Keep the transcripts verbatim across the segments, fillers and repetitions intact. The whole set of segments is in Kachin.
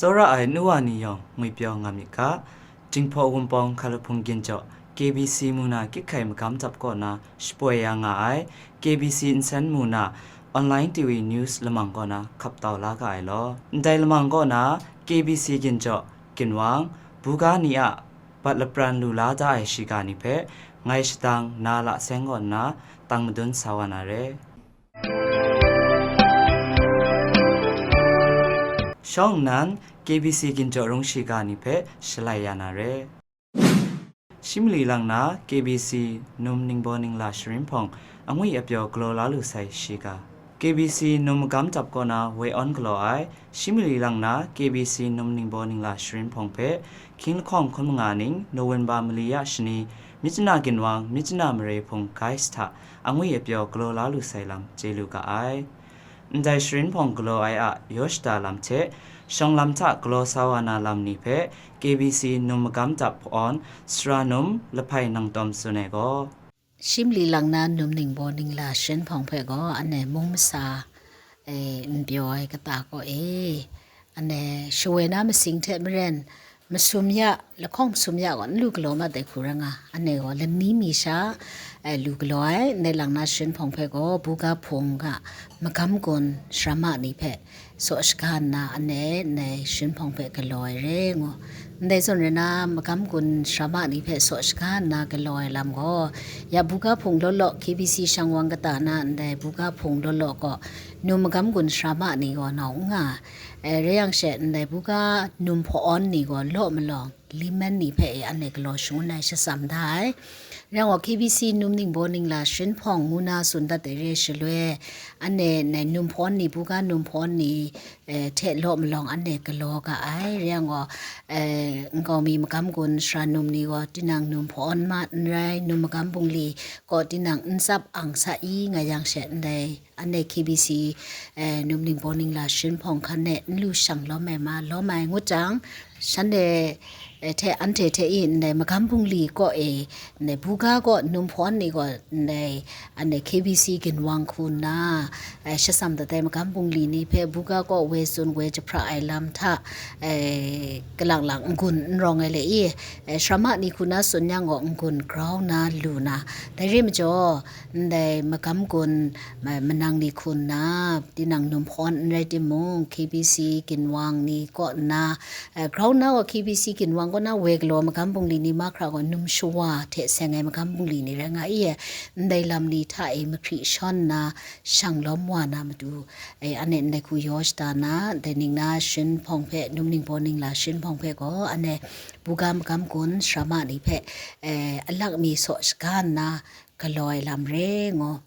Tsawra ai nu wa ni yawng ngwipyaw nga myit ga, Jinghpaw Wunpawng Hkalahpung Ginjaw K B C mu na kyit hkai magam dap kaw na shapoi ya nga ai K B C nsen mu na online T V news lamang kaw na hkap tau la ga ai law. Ndai lamang kaw na K B C Ginjaw, Ginwang, buga ni a bat lapran lu la da ai shiga ni hpe ngai shadang na la seng kaw nna tang madun sa wa na re. Shawng nnan K B C Ginjaw Rung shiga ni hpe shalai ya na re. Shi mali lang na K B C Num Ningbaw Ningla Sharin Hpawng angwi apyaw galaw la lu sai shiga. K B C num magam dap kaw na woi awn galaw ai, shi mali lang na K B C Num Ningbaw Ningla Sharin Hpawng hpe, hkying lahkawng hkun manga ning November mali ya shani, Myitkyina Ginwang, Myitkyina Mare Hpung Guys hta angwi apyaw galaw la lu sai lam chye lu ga ai. Ndai Sharin Hpawng galaw ai a yaw shada lam hte, shawng lam hta galaw sa wa na lam ni hpe K B C num magam dap hpawn, Sara Num Lahpai Nang Tawm tsun ai gaw, Shi mali lang na Num Ningbaw Ningla Sharin Hpawng hpe gaw, anhte mung masa, e, n pyaw ai kata kaw e, anhte shawoi na masing hte maren, masum ya, lahkawng masum ya gaw n lu galaw mat ai hku rai nga, anhte gaw lani mi sha, e, lu galaw ai. Ndai lang na Sharin Hpawng hpe gaw, buga hpung a magam gun sara ma ni hpe, saw shaga nna anhte ndai Sharin Hpawng hpe galaw ai re ngu. Ndai zawn rai na, magam gun sara ma ni hpe saw shaga nna galaw ai lam gaw, ya buga hpung law law, K B C shang wang kata na ndai buga hpung law law gaw, num magam gun sara ma ni gaw nau n nga ai. E, rai yang she, ndai buga num hpaw-awn ni gaw law malawng, limen ni hpe e anhte galaw shangun ai shatsam da ai. Rai yang gaw, K B C Num Ningbaw Ningla Sharin Hpawng ngu na tsun dat ai re shaloi, anhte ndai num hpaw-awn ni, buga num hpaw-awn ni, e, hte law malawng anhte galaw ga ai. Rai yang gaw, e, nkau mi magam gun sara num ni gaw tinang num hpaw-awn ma n rai, num magam bungli kaw tinang n tsap ang sa i nga yang she, ndai anhte K B C, e, Num Ningbaw Ningla Sharin Hpawng hkan e n lu shang lawm ai ma, lawm ai ngut jang, shanhte, e, hte, anhte hte i ndai magam bungli kaw e, ndai buga kaw num hpaw-awn ni gaw ndai, anhte K B C Ginwang hku nna, e, shatsam dat ai magam bungli ni hpe buga kaw woi tsun woi jahpra ai lam hta, e, kalang lang n-gun n rawng ai le i, e, sara ma ni hku na tsun yang gaw n-gun grau na lu na, dai re majaw, ndai magam gun, ma-, manang ni hku nna, tinang num hpaw-awn n rai timung, K B C Ginwang ni kaw nna, e, grau na gaw K B C Ginwang kaw na woi galaw magam bungli ni mahkra gaw num shawa hte seng ai magam bungli ni rai nga i, ndai lam ni hta e mahkri shawn nna, shang lawm wa na matu, e, anhte ndai hku yaw shada na, dai ning na Sharin Hpawng hpe, Num Ningbaw Ningla Sharin Hpawng hpe gaw, anhte buga magam gun sara ma ni hpe, e, alak mi saw shaga nna, galaw ai lam re ngu.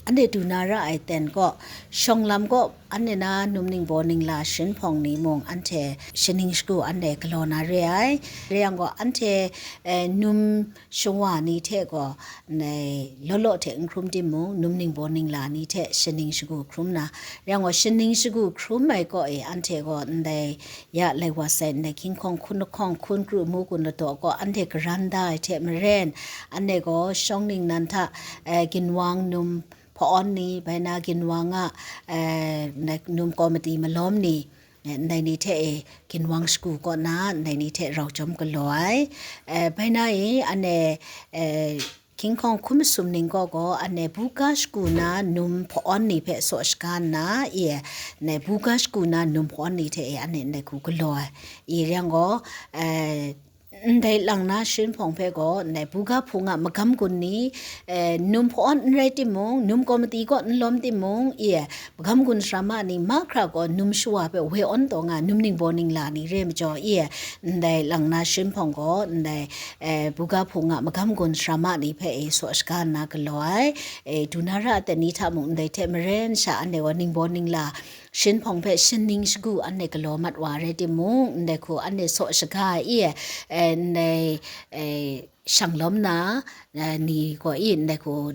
Anhte du na ra ai ten kaw, shawng lam kaw, anhte na Num Ningbaw Ningla Sharin Hpawng ni mung anhte shaning shagu anhte galaw na re ai. Re yang gaw, anhte, e, num shawa ni hte gaw, ndai law law hte n hkrum timung, Num Ningbaw Ningla ni hte shaning shagu hkrum na, re yang gaw, shaning shagu hkrum ai kaw e, anhte gaw ndai ya lai wa sai ndai hkying hkawng hkun lahkawng hkun kru mu gun ladaw gaw anhte garan da ai hte maren, anhte gaw shawng ningnan hta, e, Ginwang num hpaw-awn ni, bai na Ginwang a, e, ndai num komiti malawm ni, e, ndai ni hte e, Ginwang shagu kaw na ndai ni hte rau chyawm galaw ai. E, bai na e, anhte, e, hkying hkawng hkun masum ning kaw gaw, anhte buga shagu na num hpaw-awn ni hpe saw shaga nna, e, ndai buga shagu na num hpaw-awn ni hte e, anhte ndai hku galaw ai. E, re yang gaw, e, ndai lang na Sharin Hpawng hpe gaw, ndai buga hpung a magam gun ni, e, num hpaw-awn n rai timung, num komiti kaw n lawm timung, e, magam gun sara ma ni mahkra gaw num shawa hpe woi awn taw nga, Num Ningbaw Ningla ni re majaw, e, ndai lang na Sharin Hpawng gaw, ndai, e, buga hpung a magam gun sara ma ni hpe e saw shaga nna galaw ai, e, du na ra ai ten ni hta mung ndai hte maren sha anhte gaw Ningbaw Ningla Sharin Hpawng hpe shaning shagu anhte galaw mat wa rai timung, ndai hku anhte saw shaga ai, e, ndai, e, shang lawm na, e, ni gaw i ndai hku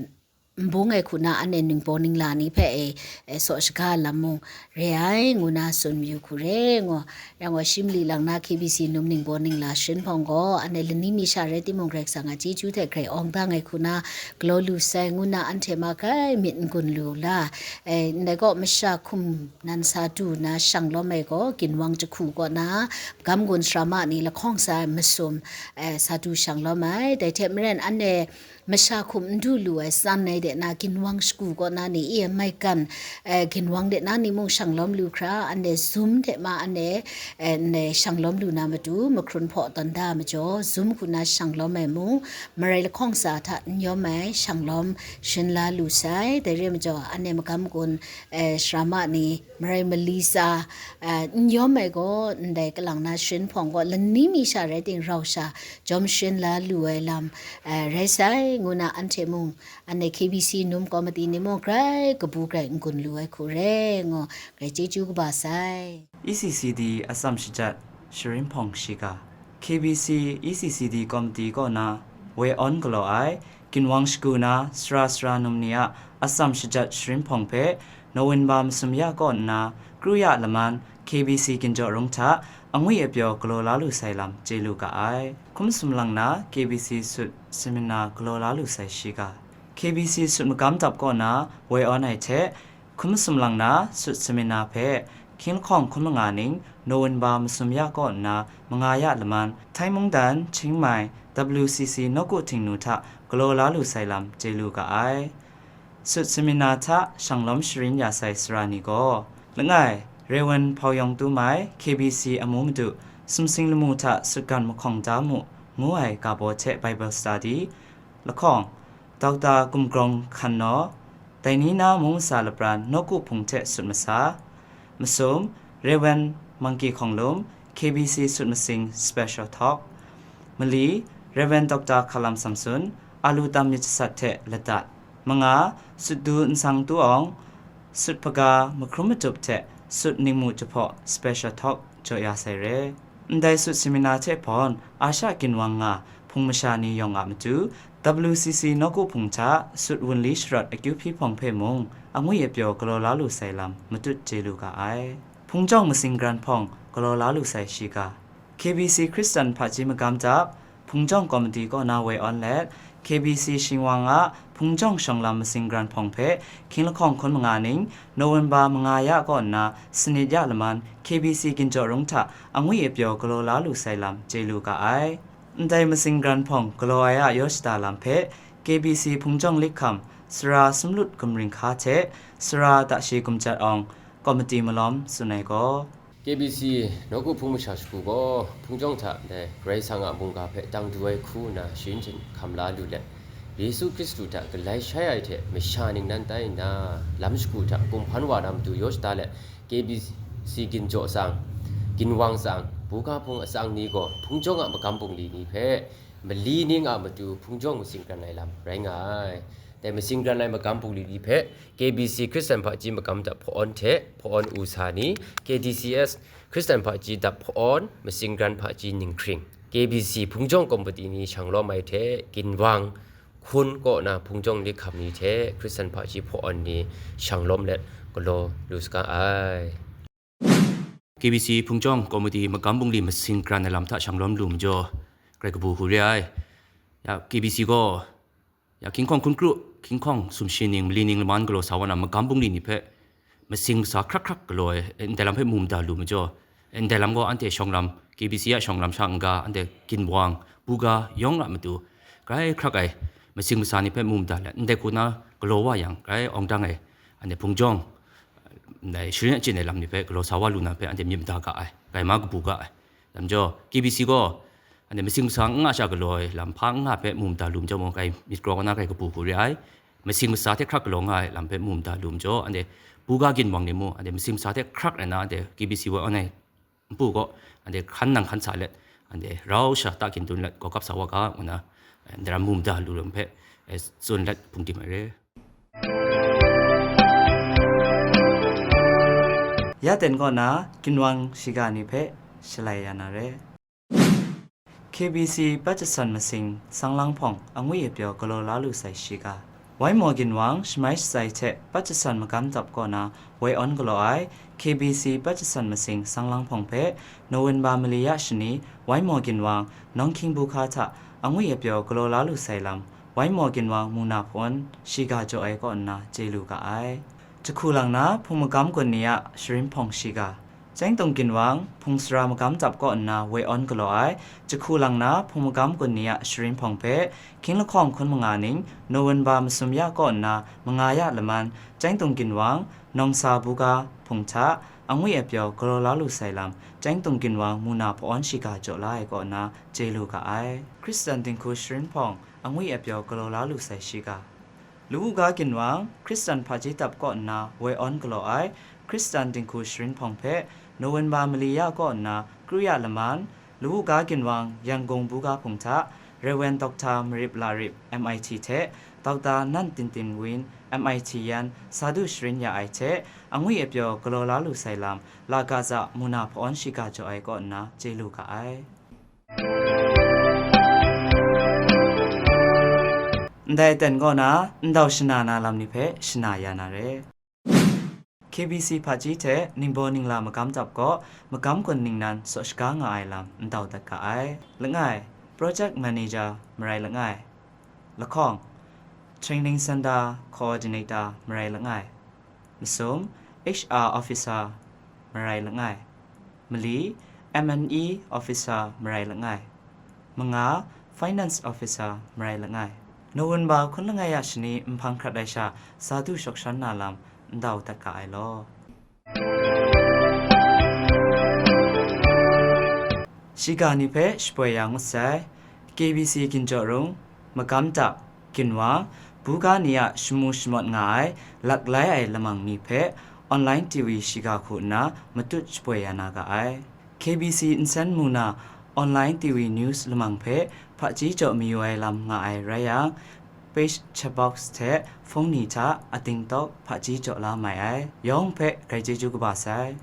n bung ai hku na anhte ningbaw ningla ni hpe e, e, saw shaga lam mung re ai, ngu na tsun mayu hku re, ngu. Yang gaw, shi mali lang na K B C num ningbaw ningla sharin hpawng gaw, anhte lani mi sha rai timung, Karai Kasang a chyeju hte grai awng dang ai hku na galaw lu sai, ngu na anhte ma grai myit n gun lu la. E, ndai gaw, masha hkum nan sa du na shang lawm ai gaw, ginwang jahku kaw na, magam gun sara ma ni lahkawng sa ai masum, e, sa du shang lawm ai. Dai hte maren, anhte masha hkum n du lu ai tsan ai de na, ginwang shagu kaw na ni, i maigan, e, ginwang de na ni mung shang lawm lu hkra, anhte zum de ma, anhte, e, ndai shang lawm lu na matu, mahkrun hpaw tawn da majaw, zum hku na shang lawm ai mung, marai lahkawng sa hta n yawm ai, shang lawm sharin la lu sai. Dai re majaw, anhte magam gun, e, sara ma ni, marai mali sa, e, n yawm ai gaw, ndai kalang na sharin hpawng gaw, lani mi sha rai ting, rau sha jawm sharin la lu ai lam, e, rai sai, ngu na anhte mung, anhte K B C num komiti ni mung grai kabu grai n gun lu ai hku re, ngu, grai chyeju kaba sai. E C C D atsam shajat sharin hpawng shiga. K B C E C C D komiti kaw na woi awn galaw ai, ginwang shagu na sara sara num ni a atsam shajat sharin hpawng hpe November masum ya kaw nna, kru ya laman K B C Ginjaw Rung hta angwi apyaw galaw la lu sai lam chye lu ga ai. Hkum sumlang na K B C sut samina galaw la lu sai shiga. K B C sut magam dap kaw na woi awn ai hte, hkum sumlang na sut samina hpe hkying lahkawng hkun manga ning November masum ya kaw nna manga ya laman, Thai mungdan, Chiang Mai, W C C nawku htingnu hta galaw la lu sai lam chye lu ga ai. Sut samina hta shanglawm sharin ya sai sara ni gaw, langai, Rev. Hpau Yawng Tum Ai, K B C amu madu, sumsing lamu hta sutgan mahkawng da mu, ngu ai ga baw hte Bible study, lahkawng, Doctor Gumgrong Hkan Naw, dai ni na mung masa lapran nawku hpung hte sut masa, masum, Rev. Mangki Hkawng Lum, K B C sut masing special talk, mali, Rev. Doctor Hkalam Samson, a lu tam myit jasat hte ladat, manga, sut du nsang tu awng, sut hpaga mahkrum matup hte sut ningmu jahpaw special talk jaw ya sai re. Ndai sut samina hte hpawn, Asha ginwang nga hpung masha ni yawng a matu, W C C nawku hpung hta sut wunli sharawt akyu hpyi hpawng hpe mung, angwi apyaw galaw la lu sai lam matut chye lu ga ai. Hpung jawng masing gran hpawng galaw la lu sai shiga. K B C Hkristan hpaji magam dap, hpung jawng komiti kaw na woi awn let, K B C Shingwang a hpung jawng shawng lam masing gran hpawng hpe hkying lahkawng hkun manga ning, November manga ya kaw nna sanit ya laman, K B C Ginjaw Rung hta angwi apyaw galaw la lu sai lam chye lu ga ai. Ndai masing gran hpawng galaw ai a yaw shada lam hpe, K B C hpung jawng likham, sara sumlut gumring hka hte sara tashi gumjat awng, komiti malawm tsun ai gaw, K B C nawku hpung masha shagu gaw, hpung jawng hta ndai Karai Kasang a mungga hpe tang du ai hku nna sharin chyinghkam la lu let, Yesu Hkristu hta galai shai ai hte masha ningnan tai nna, lam shagu hta kumhpan wa na matu yaw shada let, K B C Ginjaw tsang, Ginwang tsang, Buga hpung atsang ni gaw hpung jawng a magam bungli ni hpe mali ning a matu hpung jawng masing kran ai lam rai nga ai. Dai masing kran ai magam bungli ni hpe K B C Hkristan hpaji magam dap hpawn hte hpawn u sa ni, K D C S Hkristan hpaji dap hpawn masing kran hpaji ninghkring, K B C hpung jawng komiti ni shanglawm ai hte, ginwang hkun kaw na hpung jawng likham ni hte Hkristan hpaji hpawn ni shanglawm let galaw lu saga ai. K B C hpung jawng komiti magam bungli masing kran ai lam hta shanglawm lu majaw, grai kabu hku re ai. Ya, K B C gaw, ya, hkying hkawng hkun kru, hkying hkawng sumshi ning, mali ning laman galaw sa wa na magam bungli ni hpe masing masa hkrak hkrak galaw ai, ndai lam hpe mu mada lu majaw, ndai lam gaw anhte shawng lam, K B C a shawng lam sha n-ga, anhte ginwang, buga yawng a matu, grai hkrak ai masing masa ni hpe mu mada let, ndai hku na galaw wa yang, grai awng dang ai, anhte hpung jawng, ndai sharin achyin ai lam ni hpe galaw sa wa lu na hpe anhte myit mada ga ai, grai ma kabu ga ai. Lam jaw, K B C gaw, anhte masing masa n nga sha galaw ai lam hpa n nga hpe mu mada lu majaw mung, grai myit karaw na grai kabu hku re ai. Masing masa hte hkrak galaw nga ai lam hpe mu mada lu majaw, anhte buga ginwang ni mung, anhte masing masa hte hkrak rai na, anhte K B C woi awn ai npu gaw, anhte hkan nang hkan sa let, anhte rau sha ta kyin dun let, gawkap sa wa ga, ngu na, ndai ram mu mada lu lam hpe, eh, tsun let hpung tim ai re. Ya ten kaw na ginwang shiga ni hpe shalai ya na re. K B C Patjasan masing sanglang hpawng angwi apyaw galaw la lu sai shiga. Wai Maw Ginwang shamai shatsai hte Patjasan magam dap kaw na woi awn galaw ai K B C Patjasan masing sanglang hpawng hpe November mali ya shani Wai Maw Ginwang Nawng Hkying Buga hta angwi apyaw galaw la lu sai lam Wai Maw Ginwang muna hpawn shiga jaw ai kaw nna chye lu ga ai. Jahku lang na hpung magam gun ni a sharin hpawng shiga. Chyeng Tung Ginwang, hpung sara magam dap kaw nna woi awn galaw ai, jahku lang na hpung magam gun ni a sharin hpawng hpe, hkying lahkawng hkun manga ning, November masum ya kaw nna manga ya laman, Chyeng Tung Ginwang, Nawng Sa Buga hpung hta, angwi apyaw galaw la lu sai lam, Chyeng Tung Ginwang muna hpawn shiga jaw la ai kaw nna chye lu ga ai. Hkristan dinghku sharin hpawng, angwi apyaw galaw la lu sai shiga. Lawu ga Ginwang, Hkristan hpaji dap kaw nna woi awn galaw ai, Hkristan dinghku sharin hpawng hpe, November mali ya kaw nna kru ya laman, Lawu ga Ginwang Yangon Buga hpung hta, Rev. Doctor Marip Larip, M I T hte, Doctor Nan Tintin Win, M I T yan, sa du sharin ya ai hte, angwi apyaw galaw la lu sai lam, La Gaza muna hpawn shiga jaw ai kaw nna chye lu ga ai. Ndai aten kaw na ndau shana na lam ni hpe shana ya na re. K B C hpaji hte ningbaw ningla magam dap kaw magam gun ningnan saw shaga nga ai lam ndau dat ga ai. Langai, Project Manager marai langai. Lahkawng, Training Center Coordinator marai langai. Masum, H R Officer marai langai. Mali, M and E Officer marai langai. Manga, Finance Officer marai langai. November hkun langai a shani nhpang hkrat ai sha sa du shawk shan na lam ndau dat ga ai law. Shiga ni hpe shapoi ya ngut sai. K B C Ginjaw Rung, Magam Dap, Ginwang, Buga ni a shamu shamawt nga ai laklai ai lamang ni hpe online T V shiga hku nna matut shapoi ya na ga ai. K B C nsen mu na online T V news lamang hpe hpaji jaw mayu ai lam nga ai rai yang, page chat box hte phone ni hta ating tawk hpaji jaw la mai ai. Yawng hpe grai chyeju kaba sai.